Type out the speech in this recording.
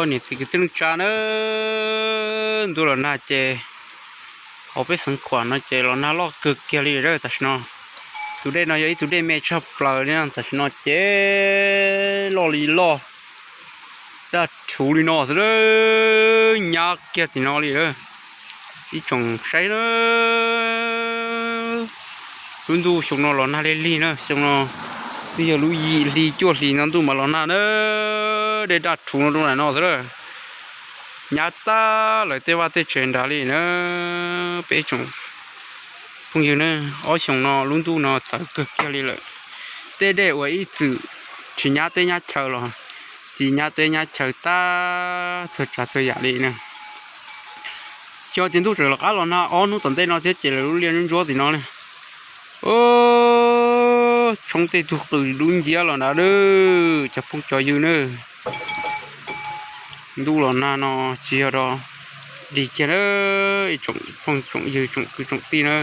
Niam txiv kwv tij neej tsa na, ntuj los nag ces hauv peb xeev Khuam no ces los nag loj kawg kiag li lawm tam sim no. Tus dej no yog ib tug dej me tshaj plaws li na, tam sim no ces loj li loj, daj rhuv li no xwb, nyab kiag tim no li lawm. Ib tsoom saib na, lub ntuj xyoo no los nag lig lig na, xyoo no twb yog lub yim hli cuaj hlis no ntuj mas los nag na, dej daj rhuv no rau ntawm no xwb. Nyab tag lawm tej vaj tej tsev nrad li na. Peb tsoom phooj ywg na, ob xyoos no lub ntuj no txawv kawg kiag li lawm. Tej dej uas ib txwm tsis nyab teb nyab chaw los cia nyab teb nyab chaw tag txhua tsav txhua yam li na. Xyov tias ntuj tseem los qab los nag ob hnub tom ntej no thiab ces lawv lub liaj ntsuab ntsuab tim no ne. Tshoob tej tug qws dub nciab los ntawd, cov phooj cov ywg na. Ntuj los nag no tsis yog dog dig kiag na, ib tsoom phooj tsoom ywg tsoom kwv tsoom tij na.